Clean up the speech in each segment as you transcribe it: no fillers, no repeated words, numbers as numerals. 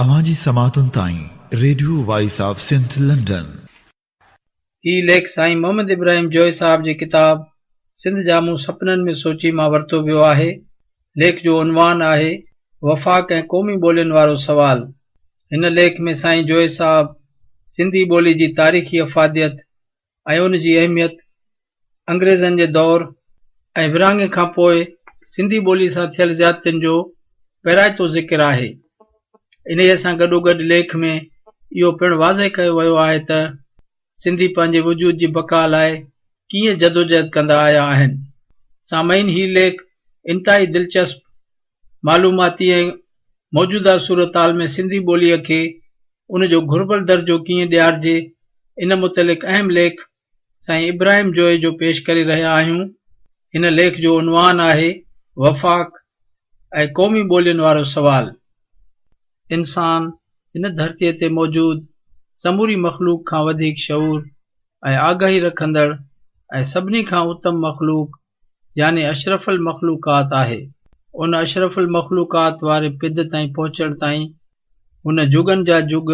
اوهان جي سماعتن تائين radio voice of Sindh London. هي ليک سائين محمد ابراهيم جويي صاحب جي ڪتاب سنڌ جا مون سپنن ۾ سوچي مان ورتو ويو آهي. ليک جو عنوان آهي، وفاق ۽ قومي ٻولين وارو سوال. هن ليک ۾ سائين جويي صاحب سنڌي ٻولي جي تاريخي افاديت ۽ ان جي اهميت، انگريزن جي دور ۽ ورهاڱي کان پوء سنڌي ٻولي سان ٿيل زيادتين جو پيرائتو ذڪر آهي. انهيء سان گڏوگڏ ليک ۾ اهو پڻ واضح ڪيو ويو آهي ته سنڌي پنهنجي وجود جي بقا لاء ڪيئن جدوجهد ڪندا آيا آهن. سامعين هي ليک انتهائي دلچسپ، معلوماتي ۽ موجوده صورتحال ۾ سنڌي ٻوليء کي ان جو گهربل درجو ڪيئن ڏيارجي، ان متعلق اهم ليک سائين ابراهيم جويي جو پيش ڪري رهيا آهيون. هن ليک جو عنوان آهي، وفاق ۽ قومي ٻولين وارو سوال. انسان هن ڌرتيء تي موجود سموري مخلوق کان وڌيڪ شعور ۽ آگاهي رکندڙ ۽ سڀني کان اتم مخلوق يعني اشرف المخلوقات آهي. ان اشرف المخلوقات واري پد تائين پهچڻ تائين هن جڳن جا جڳ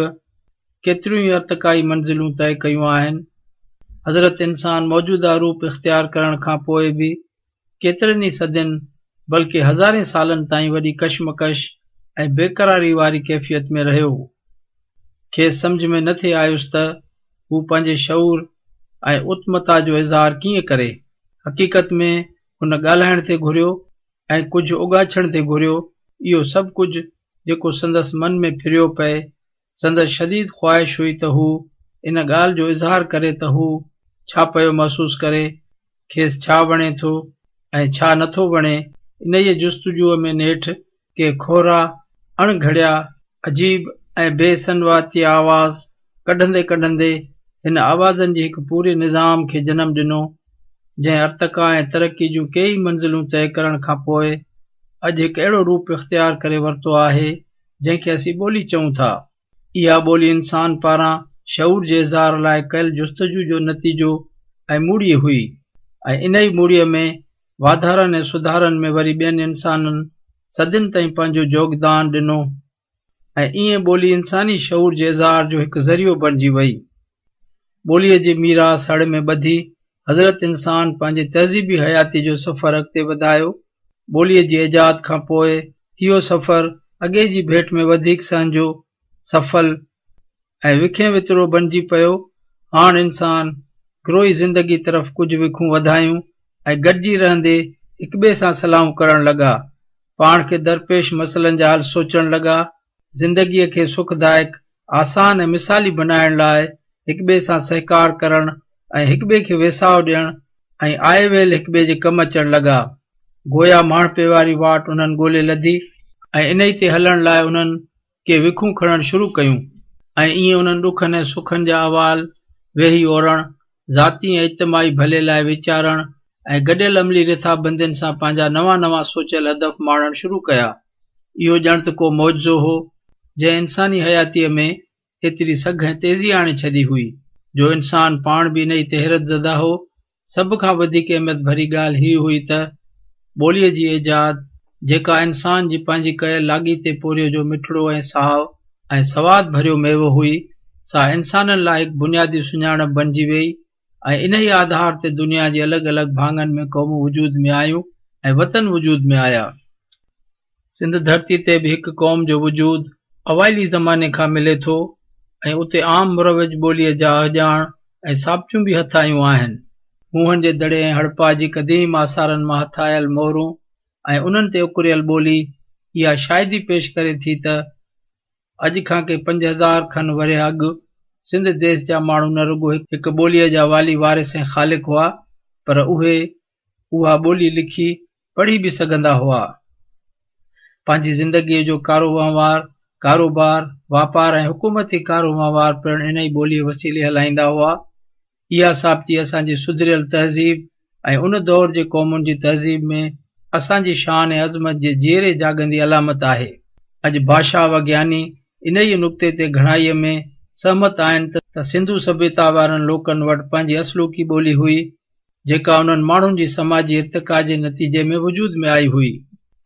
ڪيتريون ئي ارتقائي منزلون طئي ڪيون آهن. حضرت انسان موجوده روپ اختيار ڪرڻ کان پوء به ڪيترين ئي صدين بلڪه هزارين سالن تائين وڏي ڪشمڪش ۽ بيقراري واري ڪيفيت ۾ رهيو. کيس سمجهه ۾ نه ٿي آيس ته هو پنهنجي شعور ۽ اتمتا جو اظهار ڪيئن ڪري. حقيقت ۾ هن ڳالهائڻ ٿي گهريو ۽ ڪجهه اوڳاڇڻ ٿي گهريو، اهو سڀ ڪجهه جيڪو سندس من ۾ ڦريو پئي، سندس شديد خواهش هئي ته هو ان ڳالهه جو اظهار ڪري ته هو ڇا پيو محسوس ڪري، کيس ڇا وڻي ٿو ۽ ڇا نه ٿو وڻي، انهيء جستجوء ۾ نيٺ ڪي کهرا، اڻ گهڙيا، عجيب ۽ بي سنواتي آواز ڪڍندي ڪڍندي هن آوازن جي هڪ پوري نظام کي جنم ڏنو، جنهن ارتقا ۽ ترقي جون ڪيئي منزلون طئي ڪرڻ کان پوء اڄ هڪ اهڙو روپ اختيار ڪري ورتو آهي، جنهن کي اسين ٻولي چئون ٿا. اها ٻولي انسان پاران شعور جي اظهار لاء ڪيل جستجو جو نتيجو ۽ موڙي هئي ۽ انهيء موڙيء ۾ واڌارن ۽ سڌارن ۾ وري ٻين انسانن صدين تائين پنهنجو جوڳدان ڏنو ۽ ائين ٻولي انساني شعور جي اظهار جو هڪ ذريعو بڻجي وئي. ٻوليء جي ميراث هڙ ۾ ٻڌي حضرت انسان پنهنجي تهذيبي حياتيء جو سفر اڳتي وڌايو. ٻوليء جي ايجاد کان پوء اهو سفر اڳي جي ڀيٽ ۾ وڌيڪ سهنجو، سڦل ۽ وکين وترو بڻجي پيو. هاڻ انسان گروهي زندگي طرف ڪجهه وکون وڌايون ۽ گڏجي رهندي هڪٻئي سان صلاحون ڪرڻ لڳا. پاڻ کي درپيش مسئلن جا حل سوچڻ لڳا. زندگيء کي سکدائڪ، آسان ۽ مثالي بنائڻ لاء هڪٻئي سان سهڪار ڪرڻ ۽ هڪٻئي کي ويساهه ڏيڻ ۽ آئي ويل هڪٻئي جي ڪم اچڻ لڳا. گويا ماڻهپي واري واٽ انهن ڳولي لڌي ۽ انهي تي هلڻ لاء انهن ڪي وکون کڻڻ شروع ڪيون ۽ ائين انهن ڏکن ۽ سکن جا احوال ويهي اورڻ، ذاتي ۽ اجتماعي ڀلي لاء ويچارڻ ۽ گڏيل عملي رٿابندين سان پنهنجا نوان نوان سوچيل هدف ماڻڻ شروع ڪيا. اهو ڄڻ ته ڪو معجزو هو، جنهن انساني حياتيء ۾ ايتري سگهه ۽ تيزي آڻي ڇڏي هئي، جو انسان پاڻ به انهيء تي حيرت زده هو. سڀ کان وڌيڪ اهميت ڀري ڳالهه هيء هئي ته ٻوليء جي ايجاد، جيڪا انسان جي پنهنجي ڪيل لاڳيتي پورهيي جو مٺڙو ۽ سائو ۽ سواد ڀريو ميوو هئي، سا انسانن لاء هڪ بنيادي سڃاڻپ بڻجي ويئي ۽ انهيء آڌار تي دنيا جي الڳ الڳ ڀاڱن ۾ قومون وجود ۾ آيون ۽ وطن وجود ۾ آيا. سنڌ ڌرتي تي به هڪ قوم جو وجود اوائلي زماني کان ملي ٿو ۽ اتي عام مروج ٻوليء جا اهڄاڻ ۽ ثابتيون به هٿ آيون آهن. موهن جي دڙي ۽ هڙپا جي قديم آثارن مان هٿ آيل مهرون ۽ انهن تي اڪريل ٻولي اها شاهدي پيش ڪري ٿي ته اڄ کان ڪي 5000 کن ورهيه اڳ سنڌ ديس جا ماڻهو نه رڳو هڪ ٻوليء جا والي وارث ۽ خالق هئا پر اهي اها ٻولي لکي پڙهي به سگهندا هئا. پنهنجي زندگيء جو ڪاروهنوار، ڪاروبار، واپار ۽ حڪومتي ڪاروهنوار پڻ انهيء ٻوليء وسيلي هلائيندا هئا. اها ثابتي اسان جي سڌريل تهذيب ۽ ان دور جي قومن جي تهذيب ۾ اسان جي شان ۽ عظمت جي جيئري جاڳندي علامت آهي. اڄ ڀاشا وگياني انهيء نقطي تي گهڻائيء ۾ سهمت آهن ته سنڌو سڀيتا وارن لوڪن وٽ پنهنجي اصلوڪي ٻولي هئي، جيڪا انهن ماڻهن جي سماجي ارتقا جي نتيجي ۾ وجود ۾ آئي هئي.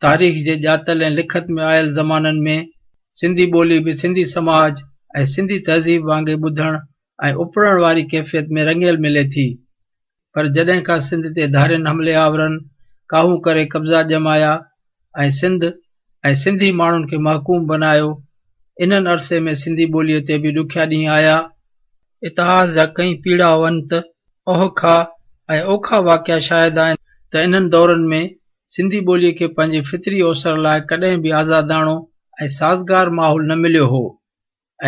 تاريخ جي ڄاتل ۽ لکت ۾ آيل زمانن ۾ سنڌي ٻولي به سنڌي سماج ۽ سنڌي تهذيب وانگي ٻڌڻ ۽ اپڙڻ واري ڪيفيت ۾ رڱيل ملي ٿي. پر جڏهن کان سنڌ تي ڌارين حملي آورن ڪاهون ڪري قبضا ڄمايا ۽ سنڌ ۽ سنڌي ماڻهن کي محڪوم بنايو، انهن عرصي ۾ سنڌي ٻوليء تي به ڏکيا ڏينهن آيا. اتهاس جا ڪئين پيڙاونت، اهوکا ۽ اوکا واقعا شاهد آهن ته انهن دورن ۾ سنڌي ٻوليء کي پنهنجي فطري اوسر لاء ڪڏهن به آزاداڻو ۽ سازگار ماحول نه مليو هو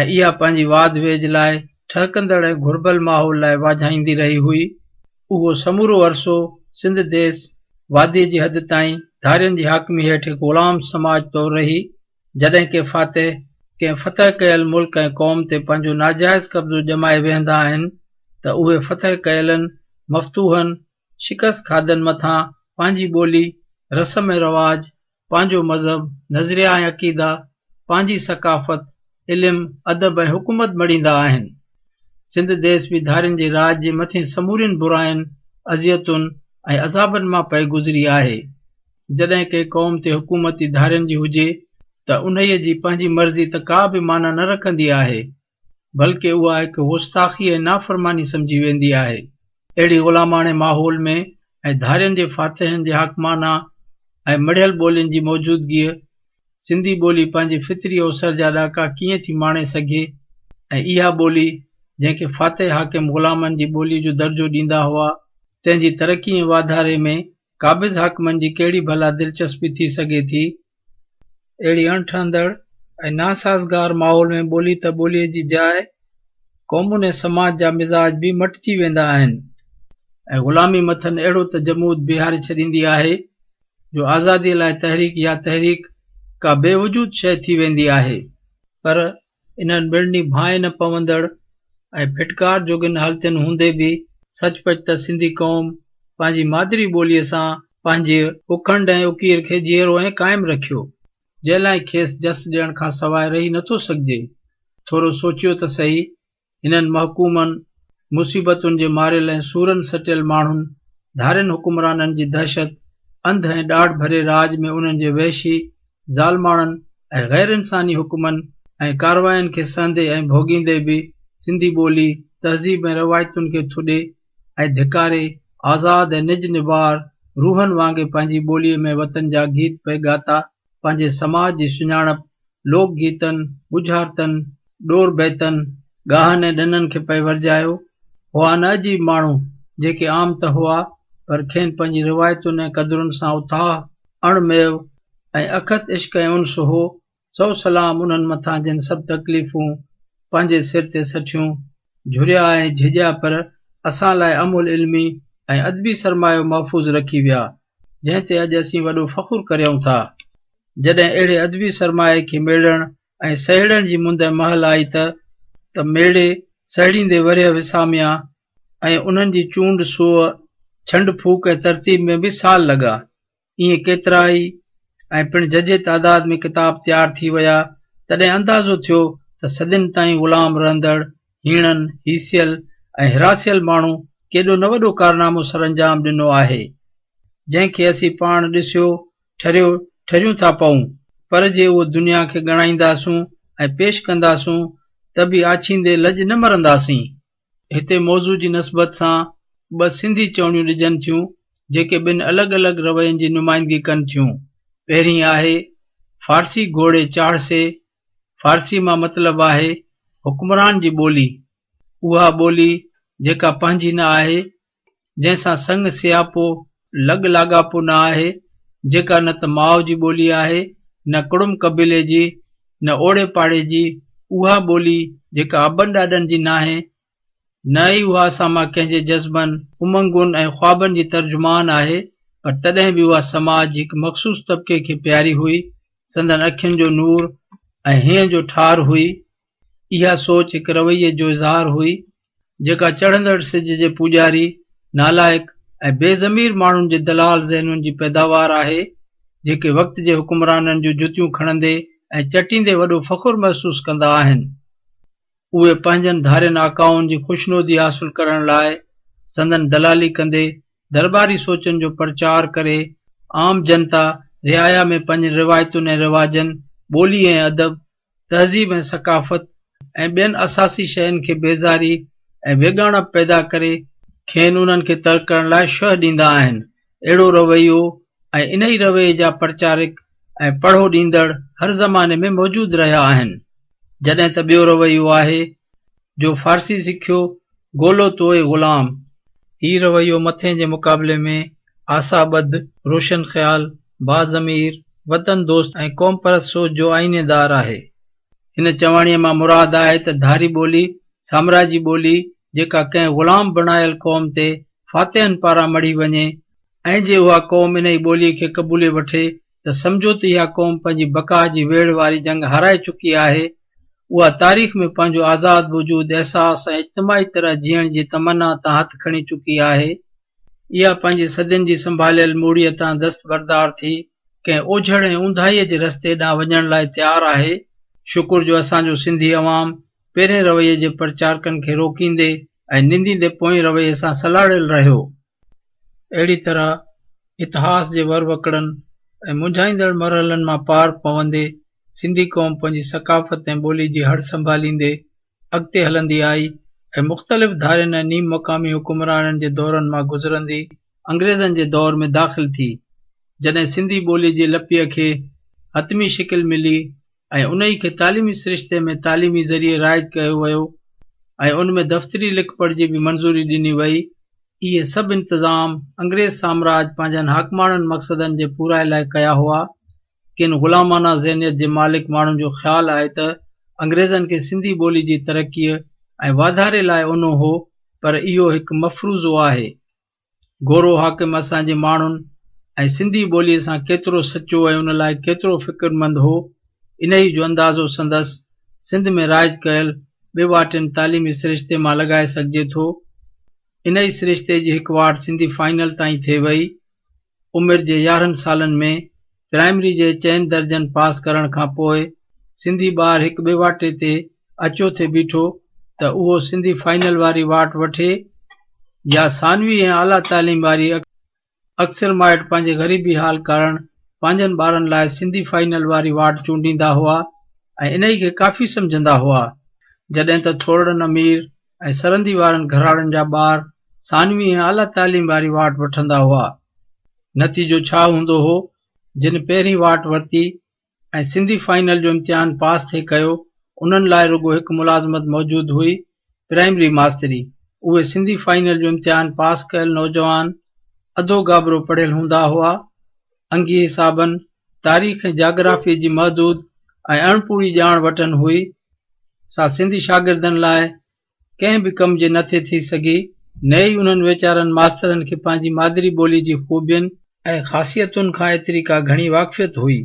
۽ اها پنهنجي واڌ ويجهه لاء ٺهڪندڙ ۽ گهربل ماحول لاء واجهائيندي رهي هئي. اهو سمورو عرصو سنڌ ديس واديء جي حد تائين ڌارين جي حاڪمي هيٺ هڪ غلام سماج طور رهي. جڏهن ڪي فاتح ڪنهن فتح ڪيل ملڪ ۽ قوم تي پنهنجو ناجائز قبضو ڄمائي ويهندا آهن ته اهي فتح ڪيلن، مفتوحن، شڪست کاڌن مٿان پنهنجي ٻولي، رسم ۽ رواج، پنهنجو مذهب، نظريا ۽ عقيدا، پنهنجي ثقافت، علم، ادب ۽ حڪومت مڙهيندا آهن. سنڌ ديس به ڌارين جي راڄ جي مٿين سمورين براين، اذيتن ۽ عذابن مان پئي گذري آهي. جڏهن ڪنهن قوم تي حڪومت ئي ڌارين جي هجي ته انهيء جي پنهنجي مرضي ته ڪا به معنيٰ نه رکندي آهي، بلڪه اها هڪ گستاخي ۽ نافرماني سمجهي ويندي آهي. اهڙي غلاماڻي ماحول ۾ ۽ ڌارين جي فاتحن جي حاڪمانه ۽ مڙهيل ٻولين جي موجودگيء سنڌي ٻولي پنهنجي فطري اوسر جا ڏاڪا ڪيئن ٿي ماڻي سگهي ۽ اها ٻولي جنهن کي فاتح حاڪم غلامن جي ٻوليء جو درجو ڏيندا هئا، تنهن جي ترقي ۽ واڌاري ۾ قابض حاڪمن جي ڪهڙي ڀلا دلچسپي ٿي سگهي ٿي؟ اهڙي اڻ ٺهندڙ ۽ ناسازگار ماحول ۾ ٻولي ته ٻوليء جي جاء، قومن ۽ سماج جا مزاج به مٽجي ويندا آهن ۽ غلامي مٿن اهڙو ته جمود بيهاري ڇڏيندي آهي جو آزاديء لاء تحريڪ يا تحريڪ ڪا بي وجود شيء ٿي ويندي آهي. پر انهن مڙني ڀانء نه پوندڙ ۽ ڦٽڪار جوڳين حالتن هوندي به سچ پچ ته سنڌي قوم پنهنجي مادري ٻوليء سان پنهنجي اکنڊ ۽ اڪير کي جيئرو ۽ قائم رکيو، جنهن لاء کيس جس ڏيڻ کان سواء رهي نٿو سگهجي. ٿورو سوچيو ته سهي، هنن محڪومن، مصيبتن جي ماريل ۽ سورن سٽيل ماڻهن، ڌارين حڪمرانن جي دهشت، انڌ ۽ ڏاڍ ڀري راڄ ۾ انهن جي وحشي، ظالماڻن ۽ غير انساني حڪمن ۽ ڪاررواين کي سهندي ۽ ڀوڳيندي به سنڌي ٻولي، تهذيب ۽ روايتن کي ٿڏي ۽ ڌڪاري آزاد ۽ نج نبار روحن وانگي پنهنجي ٻوليء ۾ وطن جا گيت پئي ڳاتا، پنهنجي سماج جي سڃاڻپ لوڪ گيتن، ڳجهارتن، ڏور بيتن، ڳاهن ۽ ڏنن کي پئي ورجايو. هئا نه عجيب ماڻهو، جيڪي عام ته هئا، پر کين پنهنجي روايتن ۽ قدرن سان اٿاهه، اڻ ميو ۽ اکت عشق ۽ انس هو، سو سلام انهن مٿان جن سڀ تڪليفون پنهنجي سر تي سٺيون، جهريا ۽ جهڄيا پر اسان لاء املهه علمي ۽ ادبي سرمايو محفوظ رکي ويا، جنهن تي اڄ اسين وڏو فخر ڪريون ٿا. جڏهن اهڙي ادبي سرمايي کي ميڙڻ ۽ سهيڙڻ جي مند ۽ مهل آئي ته ته ميڙي سهيڙيندي ورهيه وساميا ۽ انهن جي چونڊ سوء، ڇنڊ ڦوڪ ۽ ترتيب ۾ به سال لڳا. ائين ڪيترائي ۽ پڻ ججهي تعداد ۾ ڪتاب تيار ٿي ويا، تڏهن اندازو ٿيو ته صدين تائين غلام رهندڙ هيڻن، هيسيل ۽ هراسيل ماڻهو ڪيڏو نه وڏو ڪارنامو سرانجام ڏنو آهي، جنهن کي اسين پاڻ ڏسيو ٺريو ٺريون ٿا پئون، پر جي اهو دنيا کي ڳڻائينداسون ۽ پيش ڪنداسون ته به آڇيندي لڄ نه مرنداسين. هتي موضوع جي نسبت سان ٻه سنڌي چوڻيون ڏجن ٿيون، جيڪي ٻن الڳ الڳ روين جي نمائندگي ڪن ٿيون. پهرين آهي، فارسي گهوڙي چاڙهه سي، فارسي مان مطلب آهي حڪمران جي ٻولي، اها ٻولي جيڪا پنهنجي نه آهي، جنهن سان سڱ سياپو، لڳ لاڳاپو نه آهي، جيڪا نه ته ماء جي ٻولي آهي، نه ڪڙم قبيلي جي، نه اوڙي پاڙي جي، اها ٻولي جيڪا ابن ڏاڏن جي ناهي، نه ئي اها اسان مان ڪنهن جي جذبن، امنگن ۽ خوابن جي ترجمان آهي، پر تڏهن به اها سماج جي هڪ مخصوص طبقي کي پياري هئي، سندن اکين جو نور ۽ هينئن جو ٺار هئي. اها سوچ هڪ رويي جو اظهار هئي، جيڪا چڙهندڙ سج جي پوڄاري، نالائق ۽ بي ضمير ماڻهن جي دلال ذهنن جي پيداوار آهي، جيڪي وقت جي حڪمرانن جون جتيون کڻندي ۽ چٽيندي وڏو فخر محسوس ڪندا آهن. اهي پنهنجن ڌارين آقائن جي خوشنودي حاصل ڪرڻ لاء سندن دلالي ڪندي درٻاري سوچن جو پرچار ڪري عام جنتا رعايا ۾ پنهنجين روايتن ۽ رواجن، ٻولي ۽ ادب، تهذيب ۽ ثقافت ۽ ٻين اساسي شين کي بيزاري ۽ ويڳاڻپ پيدا ڪري کين انهن کي ترڪ ڪرڻ لاء شهه ڏيندا آهن. اهڙو رويو ۽ انهي رويي جا پرچارڪ ۽ پڙهو ڏيندڙ هر زماني ۾ موجود رهيا آهن. جڏهن ته ٻيو رويو آهي جو فارسي سکيو گولو توئي غلام. هي رويو مٿين جي مقابلي ۾ آسا ٻڌ، روشن خيال، باضمير، وطن دوست ۽ قوم پرست سوچ جو آئينه دار آهي. هن چواڻيء مان مراد آهي ته ڌاري ٻولي، سامراجي ٻولي، جيڪا ڪنهن غلام بڻايل قوم تي فاتحن پاران مڙهي وڃي ۽ جي اها قوم انهيء ٻوليء کي قبولي وٺي ته سمجهو ته اها قوم پنهنجي بقا جي ويڙهه واري جنگ هارائي چڪي آهي، اها تاريخ ۾ پنهنجو آزاد وجود، احساس ۽ اجتماعي طرح جيئڻ جي تمنا تان هٿ کڻي چڪي آهي. اها پنهنجي صدين جي سنڀاليل موڙيء تان دستبردار ٿي ڪنهن اوجهڙ ۽ اونداهيء جي رستي ڏانهن وڃڻ لاء تيار آهي. شڪر جو اسان جو سنڌي عوام پهرين رويي جي پرچارڪن کي روڪيندي ۽ ننديندي پوئين رويي سان سلهاڙيل رهيو. اهڙي طرح اتهاس جي ور وڪڙن ۽ منجهائيندڙ مرحلن مان پار پوندي سنڌي قوم پنهنجي ثقافت ۽ ٻولي جي هڙ سنڀاليندي اڳتي هلندي آئي ۽ مختلف ڌارين ۽ نيم مقامي حڪمرانن جي دورن مان گذرندي انگريزن جي دور ۾ داخل ٿي، جڏهن سنڌي ٻولي جي لپيء کي حتمي شڪل ملي ۽ انهي کي تعليمي سرشتي ۾ تعليمي ذريعي رائج ڪيو ويو ۽ ان ۾ دفتري لکپڙهه جي به منظوري ڏني وئي. اهي سڀ انتظام انگريز سامراج پنهنجن حاڪماڻن مقصدن جي پورائي لاء ڪيا هئا. ڪن غلامانه ذهنيت جي مالڪ ماڻهن جو خيال آهي ته انگريزن کي سنڌي ٻولي جي ترقيء ۽ واڌاري لاء اونو هو پر اهو هڪ مفروضو آهي. گورو حاڪم اسان جي ماڻهن ۽ سنڌي ٻوليء سان ڪيترو سچو ۽ ان لاء ڪيترو فڪرمند هو، انهيء جو اندازو سندس سنڌ ۾ رائج ڪيل ٻه واٽين تعليمي سرشتي مان لڳائي سگهجي ٿو. انهيء سرشتي جي هڪ واٽ سنڌي فائنل تائين ٿي وئي. عمر جي 11 سالن ۾ پرائمري جي چئن درجن پاس ڪرڻ کان پوء سنڌي ٻار هڪ ٻه واٽي تي اچيو ٿي بيٺو ته اهو سنڌي فائنل واري واٽ وٺي يا ثانوي ۽ اعليٰ تعليم واري. اڪثر مائٽ پنهنجي غريبي حال ڪارڻ پنهنجن ٻارن لاء سنڌي فائنل واري واٽ چونڊيندا هئا ۽ انهي کي ڪافي سمجهندا هئا، جڏهن ته ٿورڙن امير ۽ سرندي وارن گهراڻن جا ٻار ثانوي ۽ اعليٰ تعليم واري واٽ وٺندا هئا. نتيجو ڇا هوندو هو، جن پهرين واٽ ورتي ۽ سنڌي فائنل جو امتحان پاس ٿي ڪيو، انهن لاء رڳو هڪ ملازمت موجود هئي، پرائمري ماستري. اهي سنڌي فائنل جو امتحان پاس ڪيل نوجوان اڌو گابرو پڙهيل هوندا هئا. انگي حسابن، تاريخ ۽ جاگرافيء جي محدود ۽ اڻپوري ڄاڻ وٽن هئي، سا سنڌي شاگردن لاء ڪنهن به ڪم جي نه ٿي ٿي سگهي، نه ئي انهن ويچارن ماسترن کي پنهنجي مادري ٻوليء جي خوبين ۽ خاصيتن کان ايتري ڪا گهڻي واقفيت هئي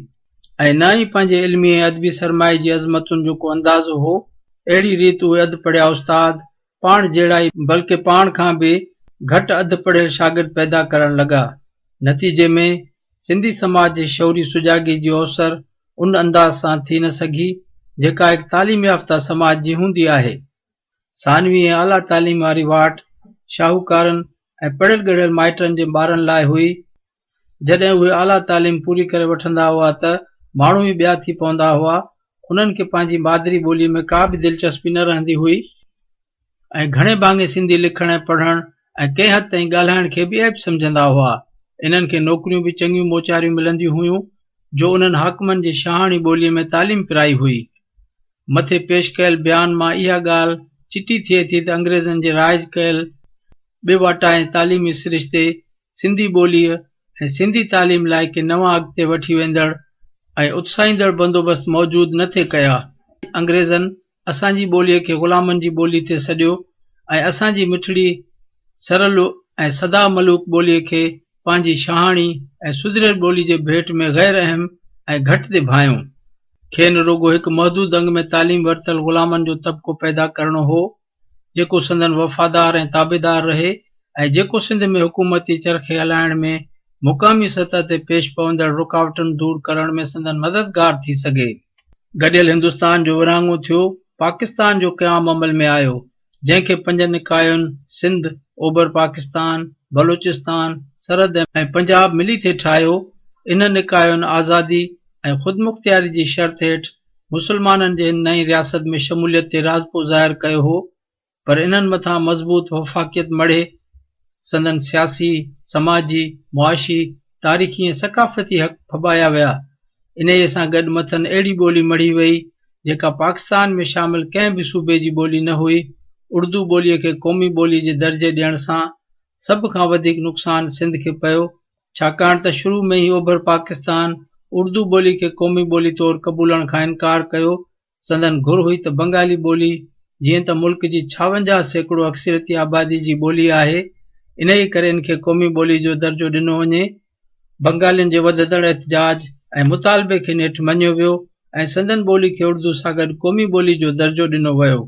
۽ نه ئي پنهنجي علمي ۽ ادبي سرمائي جي عظمتن جو ڪو اندازو هو. اهڙي ريت اهي اڌ پڙهيا استاد پاڻ جهڙا ئي بلڪه پاڻ کان به گهٽ اڌ پڙهيل شاگرد پيدا ڪرڻ لڳا. نتيجي ۾ سنڌي سماج جي شعوري سجاڳي جي اوسر ان انداز سان ٿي نه سگهي، جيڪا هڪ تعليم يافته سماج جي هوندي آهي. ثانوي ۽ اعليٰ تعليم واري واٽ شاهوڪارن ۽ پڙهيل ڳڙهيل مائٽن جي ٻارن لاء هئي. جڏهن اهي اعليٰ تعليم پوري ڪري وٺندا هئا ته ماڻهو ئي ٻيا ٿي پوندا هئا. انهن کي پنهنجي مادري ٻوليء ۾ ڪا به دلچسپي نه رهندي هئي ۽ گهڻي ڀاڱي سنڌي لکڻ ۽ پڙهڻ ۽ ڪنهن حد تائين ڳالهائڻ کي به عيب سمجهندا هئا. انهن کي نوڪريون به چڱيون موچاريون ملنديون هيون، جو انهن حاڪمن جي شاهاڻي ٻوليء ۾ تعليم پرائي هئي. مٿي پيش ڪيل بيان مان اها ڳالهه چٽي ٿئي ٿي ته انگريزن جي رائج ڪيل ٻه واٽا ۽ تعليمي سرشتي سنڌي ٻوليء ۽ سنڌي تعليم لاء ڪي نوان اڳتي وٺي ويندڙ ۽ اتساهيندڙ بندوبست موجود نه ٿي ڪيا. انگريزن اسان جي ٻوليء کي غلامن جي ٻولي ٿي سڏيو ۽ اسان جي مٺڙي، سرل ۽ سدا ملوڪ ٻوليء کي پنهنجي شاهاڻي ۽ سڌريل ٻولي جي ڀيٽ ۾ غير اهم ۽ گهٽ ٿي ڀانئيو. کين رڳو هڪ محدود انگ ۾ تعليم ورتل غلامن جو طبقو پيدا ڪرڻو هو، جيڪو سندن وفادار ۽ تابعدار رهي ۽ جيڪو سنڌ ۾ حڪومتي چرخي هلائڻ ۾ مقامي سطح تي پيش پوندڙ رڪاوٽن دور ڪرڻ ۾ سندن مددگار ٿي سگهي. گڏيل هندستان جو ورهاڱو ٿيو، پاڪستان جو قيام عمل ۾ آيو، جنهن کي پنجن اڪاين سنڌ، اوڀر پاڪستان، بلوچستان، سرحد ۽ پنجاب ملي ٿي ٺاهيو. انهن اڪاين آزادي ۽ خودمختياري جي شرط هيٺ مسلمانن جي هن نئين رياست ۾ شموليت تي راضپو ظاهر ڪيو هو، پر انهن مٿان مضبوط وفاقيت مڙهي سندن سياسي، سماجي، معاشي، تاريخي ۽ ثقافتي حق ڦٻايا ويا. انهيء سان گڏ مٿن اهڙي ٻولي مڙهي وئي، جيڪا پاڪستان ۾ شامل ڪنهن به صوبي جي ٻولي نه هئي. اردو ٻوليء کي قومي ٻوليء جي درجي ڏيڻ سان سڀ کان وڌيڪ نقصان سنڌ کي پيو، ڇاڪاڻ ته شروع ۾ ئي اوڀر پاڪستان اردو ٻولي کي قومي ٻولي طور قبولڻ کان انڪار ڪيو. سندن گهر هئي ته بنگالي ٻولي جيئن ته ملڪ جي 56% اڪثريتي آبادي جي ٻولي آهي، انهيء ڪري ان کي قومي ٻولي جو درجو ڏنو وڃي. بنگالين جي وڌندڙ احتجاج ۽ مطالبي کي نيٺ مڃيو ويو ۽ سندن ٻولي کي اردو سان گڏ قومي ٻولي جو درجو ڏنو ويو.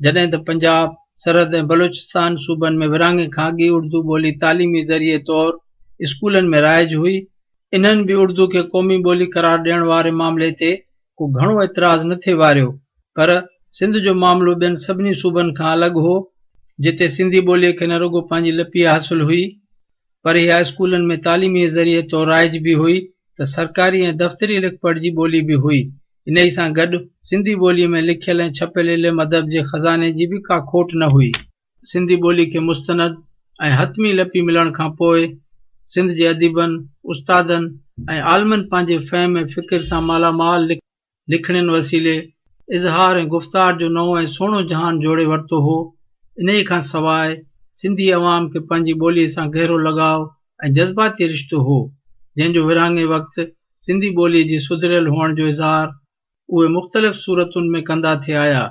جڏهن ته پنجاب، سرحد ۽ بلوچستان صوبن ۾ ورهاڱي کان اڳ ئي اردو ٻولي تعليمي ذريعي طور اسڪولن ۾ رائج هئي، انهن به اردو کي قومي ٻولي قرار ڏيڻ واري معاملي تي ڪو گهڻو اعتراض نه ٿي واريو، پر سنڌ جو معاملو ٻين سڀني صوبن کان الڳ هو، جتي سنڌي ٻوليء کي نه رڳو پنهنجي لپي حاصل هئي، پر اها اسڪولن ۾ تعليمي ذريعي طور رائج به هئي ته سرڪاري ۽ دفتري لکپڙهه جي ٻولي به هئي. انهيء سان گڏ سنڌي ٻوليء ۾ لکيل ۽ ڇپيل علم ادب جي خزاني جي به ڪا کوٽ نه هئي. سنڌي ٻولي کي مستند ۽ حتمي لپي ملڻ کان پوء سنڌ جي اديبن، استادن ۽ عالمن پنهنجي فهم ۽ فڪر سان مالا مال لکڻين وسيلي اظهار ۽ گفتار جو نئون ۽ سهڻو جهان جوڙي ورتو هو. انهيء کان سواء سنڌي عوام کي پنهنجي ٻوليء سان گهرو لڳاء ۽ جذباتي رشتو هو، جنهن جو ورهاڱي وقت سنڌي ٻوليء جي سڌريل هئڻ جو اظهار اهي مختلف صورتن ۾ ڪندا ٿي آيا،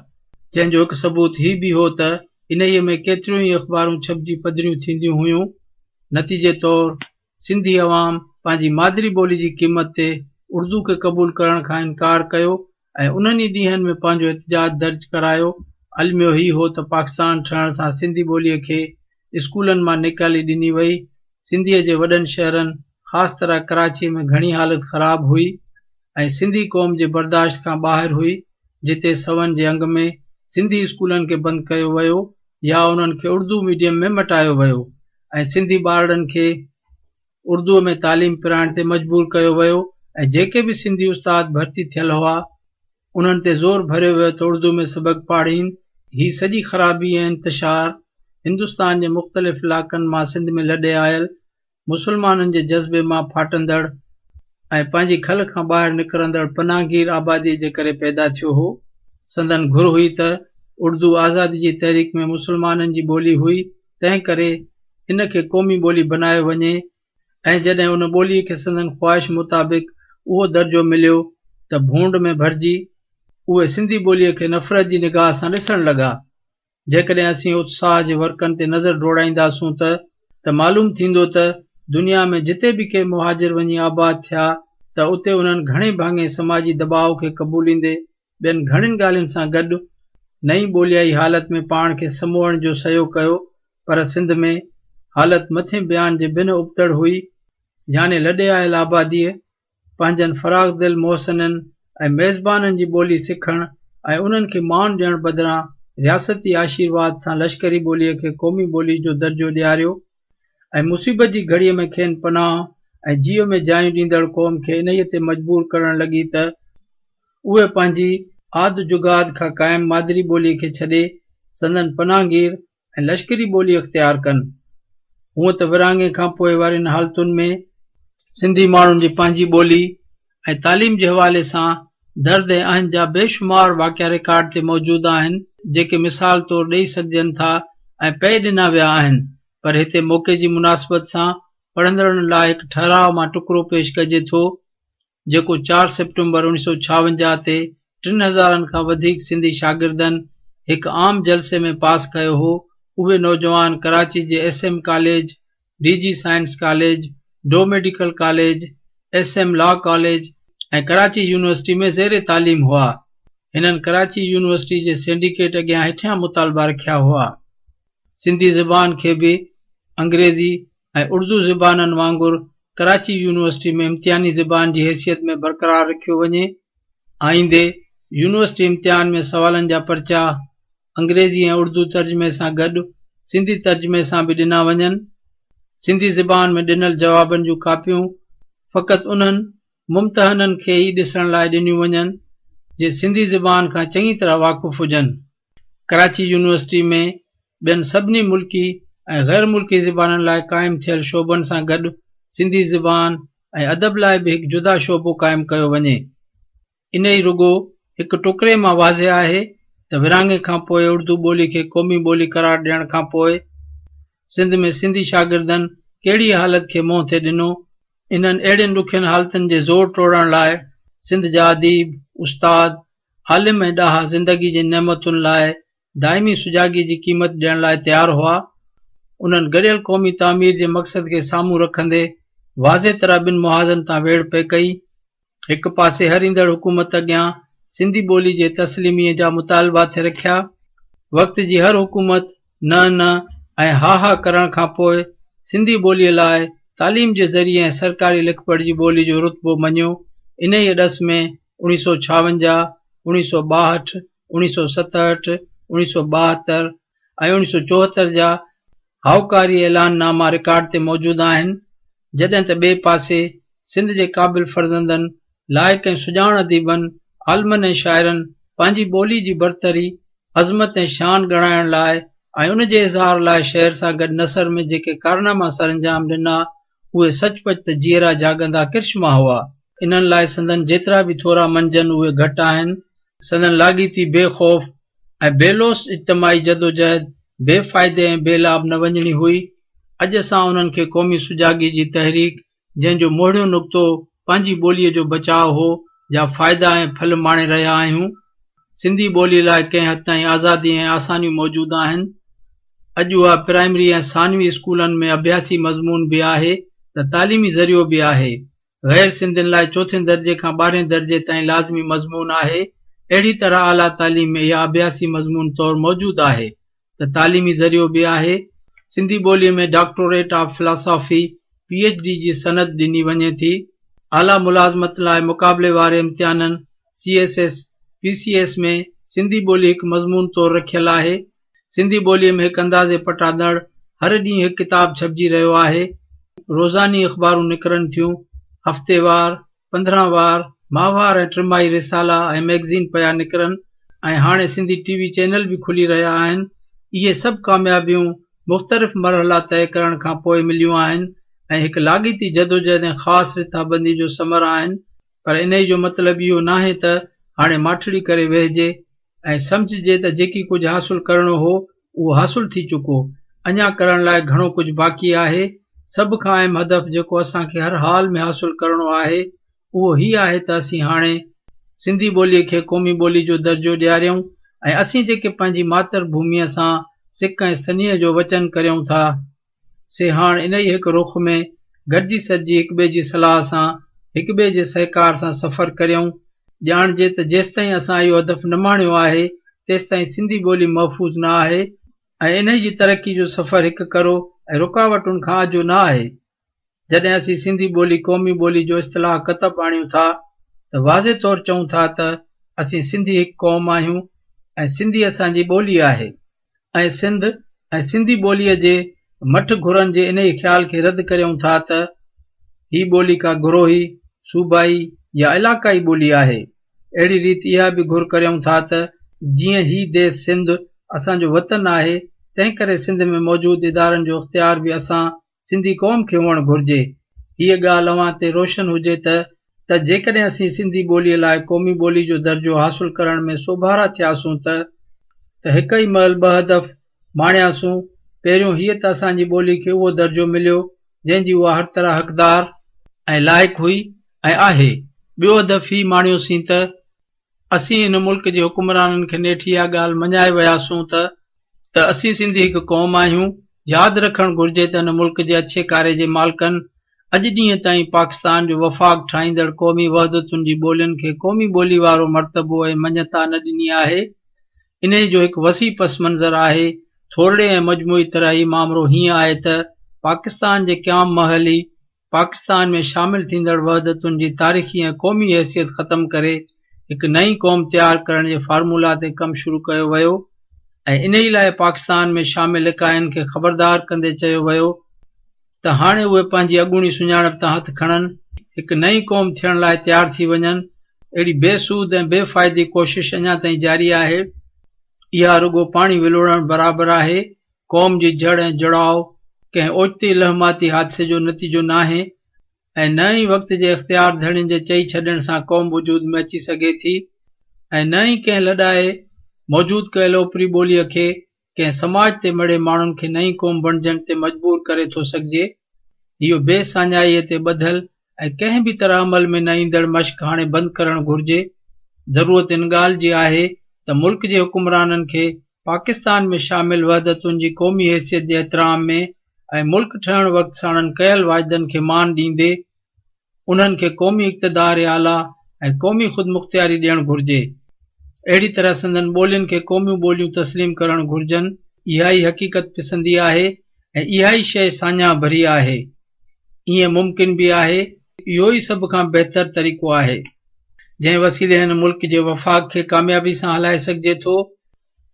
جنهن جو هڪ ثبوت هي به هو ته انهيء ۾ ڪيتريون ئي اخبارون ڇپجي پڌريون ٿينديون هيون. نتيجي طور سنڌي عوام پنهنجي مادري ٻولي جي قيمت تي اردو کي قبول ڪرڻ کان انڪار ڪيو ۽ انهن ئي ڏينهن ۾ پنهنجو احتجاج درج ڪرايو. الميو هي هو ته پاڪستان ٺهڻ سان سنڌي ٻوليء کي اسڪولن مان نيڪالي ڏني وئي. سنڌيء جي وڏن شهرن خاص طرح ڪراچيء ۾ گهڻي حالت خراب هئي ۽ سنڌي قوم جي برداشت کان ٻاهر هئي، جتي سون جي انگ ۾ سنڌي اسڪولن کي بند ڪيو ويو يا انهن کي اردو ميڊيم ۾ مٽايو ويو ۽ سنڌي ٻارڙن کي اردوء ۾ تعليم پرائڻ تي مجبور ڪيو ويو ۽ جيڪي به سنڌي استاد ڀرتي ٿيل هئا، انهن تي زور ڀريو ويو ته اردو ۾ سبق پاڙهين. هي سڄي خرابي ۽ انتشار هندستان جي مختلف علائقن مان سنڌ ۾ لڏي آيل مسلمانن جي جذبي مان ڦاٽندڙ ۽ پنهنجي کل کان ٻاهر نڪرندڙ پناهگير آباديء جي ڪري پيدا ٿيو هو. سندن گهر هئي ته اردو آزادي جي تحريڪ ۾ مسلمانن جي ٻولي هئي، تنهن ڪري ان کي قومي ٻولي بنايو وڃي ۽ جڏهن ان ٻوليء کي سندن خواهش مطابق اهو درجو مليو ته ڀونڊ ۾ ڀرجي اهي سنڌي ٻوليء کي نفرت جي نگاهه سان ڏسڻ لڳا. جيڪڏهن اسين اتساهه جي ورقن تي نظر ڊوڙائينداسون ته ته معلوم ٿيندو ته دنيا ۾ جتي به ڪي مهاجر وڃي آباد ٿيا ته اتي انهن گهڻي ڀاڱي سماجي دٻاء کي قبوليندي ٻين گهڻين ڳالهين سان گڏ نئين ٻوليائي حالت ۾ پاڻ کي سموئڻ جو سعيو ڪيو پر سنڌ ۾ حالت مٿين بيان جي بنهه ابتڙ هئي يعني لڏي آيل آباديء پنهنجن فراخدل محسنن ۽ ميزبانن جي ٻولي سکڻ ۽ انهن کي مان ڏيڻ بدران رياستي آشيرواد سان لشڪري ٻوليء کي قومي ٻولي جو درجو ڏياريو ۽ مصيبت جي گهڙيء ۾ کين پناهه ۽ جيء ۾ جايون ڏيندڙ قوم کي انهيء تي مجبور ڪرڻ لڳي ته اهي پنهنجي آد جڳاد کان قائم مادري ٻوليء کي ڇڏي سندن پناهگير ۽ لشڪري ٻولي اختيار ڪن. هونء ته ورهاڱي کان پوء وارين حالتن ۾ سنڌي ماڻهن جي پنهنجي ٻولي ۽ تعليم جي حوالي سان درد ۽ اهنج جا بي شمار واقعا رڪارڊ تي موجود آهن، جيڪي مثال طور ڏئي سگهجن ٿا ۽ پئي ڏنا ويا آهن، پر هتي موقعي جي مناسبت سان پڙهندڙن لاء هڪ ٺهراء مان ٽڪرو پيش ڪجي ٿو، جيڪو چار سيپٽمبر 1956 تي ٽن هزارن کان وڌيڪ سنڌي شاگردن هڪ عام جلسي ۾ پاس ڪيو هو، اهي نوجوان ڪراچي جي S M college, D G science college, Dow medical college, S M law college ۽ Karachi university ۾ زير تعليم هئا. هنن ڪراچي يونيورسٽي جي سينڊيڪيٽ اڳيان هيٺيان مطالبا رکيا هئا. سنڌي زبان کي به انگريزي ۽ اردو زبانن وانگر ڪراچي يونيورسٽي ۾ امتحاني زبان جي حيثيت ۾ برقرار رکيو وڃي. آئيندي يونيورسٽي امتحان ۾ سوالن جا پرچا انگريزي ۽ اردو ترجمي سان گڏ سنڌي ترجمي سان به ڏنا وڃن. سنڌي زبان ۾ ڏنل جوابن جون ڪاپيون فقط انهن ممتحنن کي ئي ڏسڻ لاء ڏنيون وڃن، جي سنڌي زبان کان چڱي طرح واقف هجن. ڪراچي يونيورسٽي ۾ ٻين سڀني ملڪي ۽ غير ملڪي زبانن لاء قائم ٿيل شعبن سان گڏ سنڌي زبان ۽ ادب لاء به هڪ جدا شعبو قائم ڪيو وڃي. انهي رڳو هڪ ٽڪري مان واضح آهي ته ورهاڱي کان پوء اردو ٻولي کي قومي ٻولي قرار ڏيڻ کان پوء سنڌ ۾ سنڌي شاگردن ڪهڙيء حالت کي منهن ٿي ڏنو. انهن اهڙين ڏکين حالتن جي زور ٽوڙڻ لاء سنڌ جا اديب، استاد، عالم ۽ ڏاها زندگي جي نعمتن لاء دائمي سجاڳي جي قيمت ڏيڻ لاء تيار هئا. انهن گڏيل قومي تعمير جي مقصد کي سامهون رکندي واضح طرح ٻن محاذن تان ويڙهه پئي ڪئي. هڪ پاسي هر ايندڙ حڪومت اڳيان سنڌي ٻولي جي تسليميء جا مطالبا ٿي رکيا. وقت جي هر حڪومت نه نه ۽ ها ها ڪرڻ کان پوء سنڌي ٻوليء لاء تعليم جي ذريعي ۽ سرڪاري لکپڙهه جي ٻولي جو رتبو مڃيو. انهيء ڏس ۾ اوڻيهه سئو ڇاونجاهه، اوڻيهه سئو ٻاهٺ، اوڻيهه سئو ستهٺ، اوڻيهه سئو 72 ۽ اوڻيهه سئو 74 جا هائوڪاري اعلان ناما رڪارڊ تي موجود آهن، جڏهن ته ٻئي پاسي سنڌ جي قابل فرزندن، لائق ۽ سڄاڻ اديبن، عالمن ۽ شاعرن پنهنجي ٻولي جي برتري، عظمت ۽ شان ڳڻائڻ لاء ۽ ان جي اظهار لاء شعر سان گڏ نثر ۾ جيڪي ڪارناما سرانجام ڏنا، اهي سچ پچ ته جيئرا جاڳندا ڪرشما هئا. انهن لاء سندن جيترا به ٿورا مڃجن اهي گهٽ آهن. سندن لاڳيتي بي خوف ۽ بي لوث اجتماعي جدوجهد بي فائدي ۽ بي لاڀ نه وڃڻي هئي. اڄ اسان انهن کي قومي سجاڳي جي تحريڪ، جنهن جو موڙهيون نقطو پنهنجي ٻوليء جو بچاء هو، جا فائدا ۽ ڦل ماڻي رهيا آهيون. سنڌي ٻوليء لاء ڪنهن حد تائين آزادي ۽ آسانيون موجود آهن. اڄ اها پرائمري ۽ ثانوي اسڪولن ۾ اڀياسي مضمون به آهي ته تعليمي ذريعو به آهي. غير سنڌين لاء چوٿين درجي کان ٻارهين درجي تائين لازمي مضمون آهي. اهڙي طرح اعليٰ تعليم ۾ اها اڀياسي مضمون طور موجود آهي ته تعليمي ذريعو به آهي. سنڌي ٻوليء ۾ doctorate of philosophy, P H D, جي سند ڏني وڃي ٿي. اعليٰ ملازمت لاء مقابلي واري امتحانن، C S S, P C S, ۾ Sindhi ٻولي هڪ مضمون طور رکيل آهي. سنڌي ٻوليء ۾ هڪ اندازي پٽاندڙ هر ڏينهن هڪ ڪتاب ڇپجي رهيو آهي. روزاني اخبارون نڪرن ٿيون. هفتيوار، 15 وار، ماهوار ۽ ٽماهي رسالا ۽ مئگزين پيا نڪرن ۽ هاڻي سنڌي ٽي وي چئنل به کلي رهيا آهن. اهي سڀ ڪاميابيون مختلف مرحلا طئي ڪرڻ کان پوء مليون آهن ۽ هڪ لاڳيتي جدوجهد ۽ خاص رٿابندي جو ثمر آهن. پر انهيء جو مطلب اهو ناهي ته هاڻي ماٺڙي ڪري ويهجي ۽ سمجهجي ته جيڪي ڪجهه حاصل ڪرڻو هو، اهو حاصل ٿي چڪو، اڃا ڪرڻ لاء گهڻو ڪجهه باقي آهي. سڀ کان اهم هدف جيڪو اسان کي هر حال ۾ حاصل ڪرڻو آهي، اهو هي آهي ته اسين هاڻي سنڌي ٻوليء کي قومي ٻولي جو درجو ڏياريون ۽ اسين جيڪي پنهنجي ماتر ڀوميء سان سڪ ۽ سنيهه جو وچن ڪريون ٿا، سي هاڻ انهيء هڪ رخ ۾ گڏجي سڏجي هڪٻئي جي صلاح سان، هڪٻئي جي سهڪار سان سفر ڪريون. ڄاڻجي ته جيستائين اسان اهو هدف نه ماڻيو آهي، تيستائين سنڌي ٻولي محفوظ نه آهي ۽ انهيء جي ترقي جو سفر هڪ کرو ۽ رڪاوٽن کان آجو نه آهي. جڏهن اسين سنڌي ٻولي قومي ٻولي جو اصطلاح ڪتب آڻيون ٿا ته واضح طور چئون ٿا ته اسين سنڌي هڪ قوم آهيون ۽ سنڌي اسان جي ٻولي آهي. ۽ سنڌ ۽ سنڌي ٻوليء جي مٺ گهرن جي انهيء خيال کي رد ڪريون ٿا ته هي ٻولي ڪا گروهي، صوبائي يا علاقائي ٻولي آهي. اهڙي ريت اها به گهر ڪريون ٿا ته جيئن هي ديس سنڌ اسان جو وطن آهي، تنهنڪري سنڌ ۾ موجود ادارن جو اختيار به اسان سنڌي قوم کي هئڻ گهرجي. هيء ڳالهه اوهان تي روشن هجي ته ته جيڪڏهن اسين سنڌي ٻوليء لاء قومي ٻولي جو درجو حاصل ڪرڻ ۾ سوڀارا ٿياسون ته ته هڪ ئي مهل ٻه هدف ماڻياسون، پهريون هيء ته اسان جي ٻولي کي اهو درجو مليو، جنهن جي اها هر طرح حقدار ۽ لائق هئي ۽ آهي، ٻيو هدف هي ماڻيوسين ته اسين هن ملڪ جي حڪمرانن کي نيٺ اها ڳالهه مڃائي وياسون ته ته اسين سنڌي هڪ قوم آهيون. ياد رکڻ گهرجي ته هن ملڪ جي اڇي ڪاري جي مالڪن اڄ ڏينهن تائين پاڪستان جو وفاق ٺاهيندڙ قومي وحدتن جي ٻولين کي قومي ٻولي وارو مرتبو ۽ مڃتا نه ڏني آهي. انهيء جو هڪ وسيع پس منظر آهي. ٿورڙي ۽ مجموعي طرح هي مامرو هيئن آهي ته پاڪستان جي قيام مهل ئي پاڪستان ۾ شامل ٿيندڙ وحدتن جي تاريخي ۽ قومي حيثيت ختم ڪري هڪ نئين قوم تيار ڪرڻ جي فارمولا تي ڪم شروع ڪيو ويو ۽ انهي لاء پاڪستان ۾ شامل اڪائين کي خبردار ڪندي چيو ويو ته هاڻي اهي پنهنجي اڳوڻي سڃاڻپ تان هٿ کڻن، هڪ نئين قوم ٿيڻ لاء تيار ٿي وڃن. اهڙي بي سود ۽ بي فائدي ڪوشش اڃا تائين جاري آهي. اها رڳو پاڻي ولوڙڻ برابر آهي. قوم جي جڙ ۽ جڙاء ڪنهن اوچتي لحماتي حادثي جو نتيجو ناهي ۽ نه ئي وقت جي اختيار ڌڻين جي چئي ڇڏڻ سان قوم وجود ۾ اچي سگهي ٿي ۽ نه ئي ڪنهن لڏائي موجود ڪيل اوپري ٻوليء کي ڪنهن سماج تي مڙهي ماڻهن کي نئين قوم بڻجڻ تي مجبور ڪري ٿو سگهجي. اهو بي ساڃاهيء تي ٻڌل ۽ ڪنهن به طرح عمل ۾ نه ايندڙ مشق هاڻي بند ڪرڻ گهرجي. ضرورت ان ڳالهه جي آهي ته ملڪ جي حڪمرانن کي پاڪستان ۾ شامل وحدتن جي قومي حيثيت جي احترام ۾ ۽ ملڪ ٺهڻ وقت ساڻن ڪيل واعدن کي مان ڏيندي انهن کي قومي اقتدار اعليٰ ۽ قومي خودمختياري ڏيڻ گهرجي. اهڙي طرح سندن ٻولين کي قوميون ٻوليون تسليم ڪرڻ گهرجن. اها ئي حقيقت پسندي آهي ۽ اها ئي شيء ساڃاهه ڀري آهي. ائين ممڪن به آهي، اهو ئي سڀ کان بهتر طريقو آهي، جنهن وسيلي هن ملڪ جي وفاق کي ڪاميابي سان هلائي سگهجي ٿو.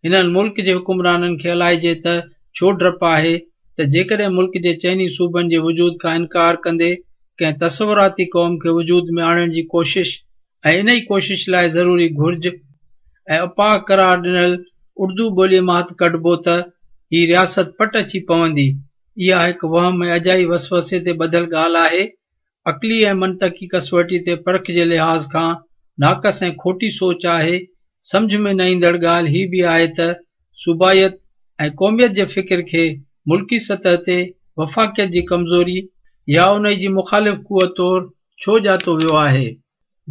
هنن ملڪ جي حڪمرانن کي الائجي ته ڇو ڊپ آهي ته جيڪڏهن ملڪ جي چئني صوبن جي وجود کان انڪار ڪندي ڪنهن تصوراتي قوم کي وجود ۾ آڻڻ جي ڪوشش ۽ انهي ڪوشش لاء ضروري گهرج ۽ اپاء قرار ڏنل اردو ٻوليء مان هٿ ڪڍبو ته هي رياست پٽ اچي پوندي. اها هڪ وهم ۽ اجائي وسوسي تي ٻڌل ڳالهه آهي. عقلي ۽ منطقي ڪسوٽي تي پرک جي لحاظ کان ناقص ۽ کوٽي سوچ آهي. سمجهه ۾ نه ايندڙ ڳالهه هي به آهي ته صوبائيت ۽ قوميت جي فڪر کي ملڪي سطح تي وفاقيت جي ڪمزوري يا انهي جي مخالف قوت طور ڇو ڄاتو ويو آهي؟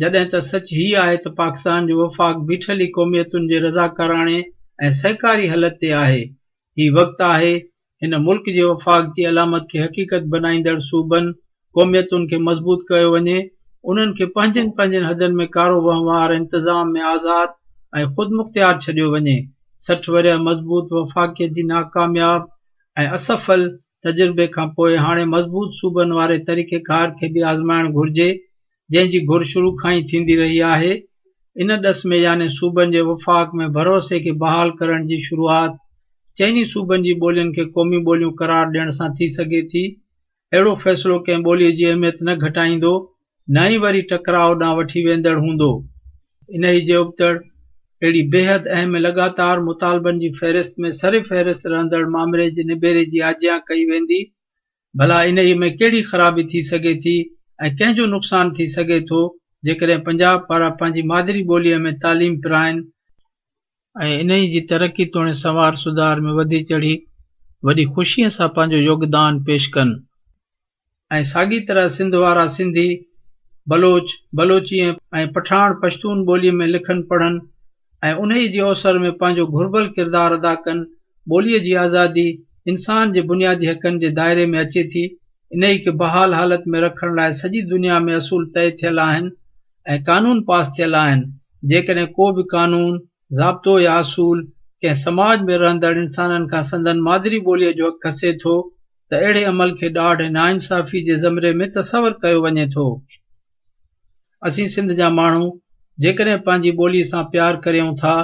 جڏهن ته سچ هي آهي ته پاڪستان جو وفاق بيٺل ئي قوميتن جي رضاڪاراڻي ۽ سهڪاري هلت تي آهي. هي وقت آهي هن ملڪ جي وفاق جي علامت کي حقيقت بنائيندڙ صوبن، قوميتن کي مضبوط ڪيو وڃي، انهن کي پنهنجين پنهنجين حدن ۾ ڪارو وهنوار ۽ انتظام ۾ آزاد ۽ خودمختيار ڇڏيو وڃي. 60 ورهيه مضبوط وفاقيت جي ناڪامياب ۽ اسڦل تجربي کان پوء هاڻي مضبوط صوبن واري طريقيڪار کي به آزمائڻ گهرجي، جنهن جي گهر شروع کان ئي ٿيندي رهي آهي. ان ڏس ۾ يعني صوبن جي وفاق ۾ ڀروسي کي بحال ڪرڻ جي شروعات چئني صوبن جي ٻولين کي قومي ٻوليون قرار ڏيڻ سان ٿي سگهي ٿي. اهڙو فيصلو ڪنهن ٻوليء جي اهميت نه گهٽائيندو، نه ئي وري ٽڪراء ڏانهن وٺي ويندڙ هوندو. انهيء جي ابتڙ، اهڙي بيحد اهم ۽ لڳاتار مطالبن جي فهرست ۾ سر فهرست رهندڙ مامري جي نبيري جي آجيان ڪئي ويندي. ڀلا انهيء ۾ ڪهڙي خرابي ٿي سگهي ٿي ۽ ڪنهن جو نقصان ٿي سگهي ٿو، جيڪڏهن پنجاب پارا پنهنجي مادري ٻوليء ۾ تعليم پرائين ۽ انهيء جي ترقي توڻي سنوار سڌار ۾ وڌي چڙهي وڏي خوشيء سان پنهنجو يوگدان پيش ڪن. ۽ ساڳي طرح سنڌ وارا سنڌي، بلوچ، بلوچي ۽ پٺاڻ پشتون ٻوليء ۾ لکن پڙهن ۽ انهيء جي اوسر ۾ پنهنجو گهربل ڪردار ادا ڪن، ٻوليء جي آزادي انسان جي بنيادي حقن جي دائري ۾ اچي ٿي، انهيء کي بحال حالت ۾ رکڻ لاء سڄي دنيا ۾ اصول طئي ٿيل آهن ۽ قانون پاس ٿيل آهن، جيڪڏهن ڪو به قانون، ضابطو يا اصول ڪنهن سماج ۾ رهندڙ انسانن کان سندن مادري ٻوليء جو حق کسي ٿو ته اهڙي عمل کي ڏاڍ ۽ ناانصافي جي زمري ۾ تصور ڪيو وڃي ٿو. اسين سنڌ جا ماڻهو جيڪڏهن پنهنجي ٻوليء سان پيار ڪريون ٿا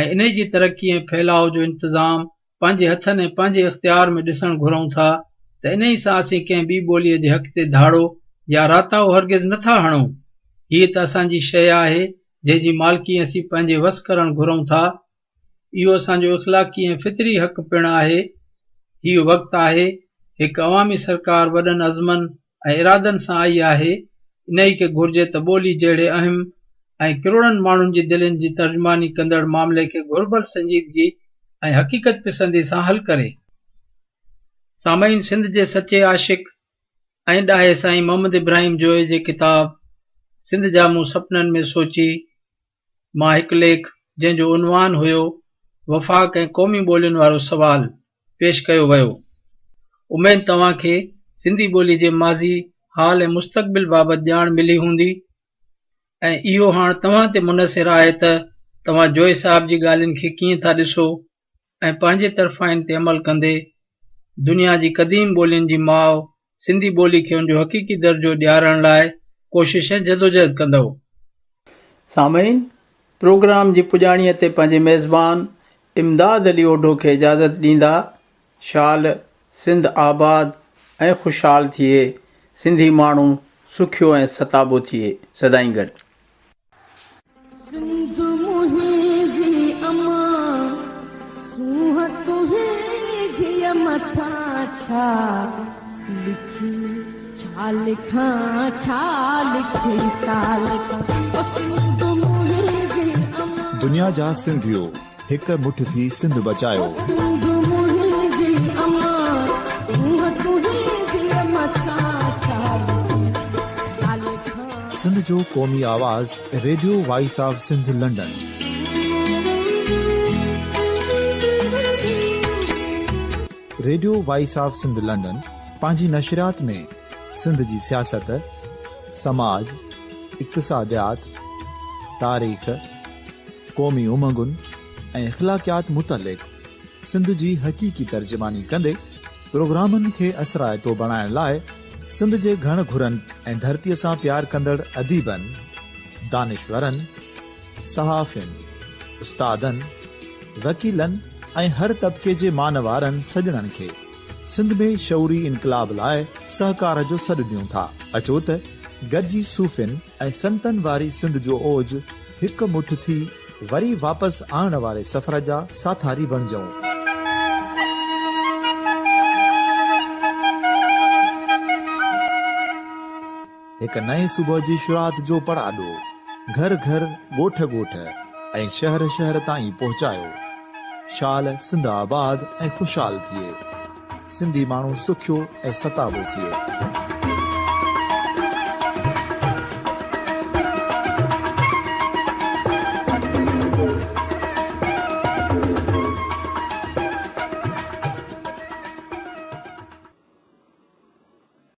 ۽ انهي جي ترقي ۽ ڦهلاء جو انتظام پنهنجي هٿن ۽ پنهنجي اختيار ۾ ڏسڻ گهرون ٿا ته انهي سان اسين ڪنهن ٻي ٻوليء جي حق تي ڌاڙو يا راتاهو هرگز نه ٿا هڻون. هيء ته اسان جي شيء آهي، جنهن جي مالڪي اسين پنهنجي وس ڪرڻ گهرون ٿا. اهو اسان جو اخلاقي ۽ فطري حق پڻ آهي. هيء وقت آهي، هڪ عوامي سرڪار وڏن عزمن ۽ ارادن سان آئي آهي، انهيء کي گهرجي ته ٻولي جهڙي اهم ۽ ڪروڙن ماڻهن جي دلين جي ترجماني ڪندڙ معاملي کي گهربل سنجيدگي ۽ حقيقت پسندي سان حل ڪري. سامعين سنڌ جي سچي عاشق ۽ ڏاهي سائين محمد ابراهيم جويي جي ڪتاب سنڌ جا مون سپنن ۾ سوچي مان هڪ ليک جنهن جو عنوان هيو وفاق ۽ قومي ٻولين وارو سوال پيش ڪيو ويو. اميد توهان کي سنڌي ٻولي جي ماضي، حال ۽ مستقبل بابت ڄاڻ ملي هوندي ۽ اهو هاڻ توهان تي منحصر آهي ته توهان جويي صاحب جي ڳالهين کي ڪيئن ٿا ڏسو ۽ پنهنجي طرفان ان تي عمل ڪندي دنيا جي قديم ٻولين جي ماء سنڌي ٻولي کي ان جو حقيقي درجو ڏيارڻ لاء ڪوشش ۽ جدوجهد ڪندؤ. سامعين! پروگرام جي پڄاڻيء تي پنهنجي ميزبان امداد علي اوڍو کي اجازت ڏيندا. شال سنڌ آباد ۽ خوشحال ٿئي، سنڌي ماڻهو سکيو ۽ ستابو ٿئي. سدائين گڏ. ڇا لکي ڇا لکان ڇا لکي ڇا لکان او سنڌ منهنجي امان. دنيا جا سنڌيو هڪ مٺ ٿي سنڌ بچايو. او سنڌ منهنجي امان سونهن تنهنجي مٿان ڇا لکي ڇا لکان. سنڌ جو قومي آواز radio voice of Sindh London. Radio voice of Sindh London پنهنجي نشريات ۾ سنڌ جي سياست، سماج، اقتصاديات، تاريخ، قومي امنگن ۽ اخلاقيات متعلق سنڌ جي حقيقي ترجماني ڪندي پروگرامن کي اثرائتو بڻائڻ لاء سنڌ جي گهڻ گهرن ۽ ڌرتيء سان پيار ڪندڙ اديبن، دانشورن، صحافين، استادن، وڪيلن ۽ هر طبقي جي مان وارن سڄڻن کي سنڌ ۾ شعوري انقلاب لاء سهڪار جو سڏ ڏيون ٿا. اچو ته گڏجي صوفين ۽ سنتن واري سنڌ جو اوج هڪ مٺ ٿي وري واپس آڻڻ واري سفر جا ساٿاري بڻجون. هڪ نئين صبح جي شروعات جو پڙاڏو گهر گهر، ڳوٺ ڳوٺ ۽ شهر شهر تائين پهچايو. شال سنڌ آباد ۽ خوشحال ٿئي. سنڌي ماڻهو سکيو ۽ ستابو ٿئي.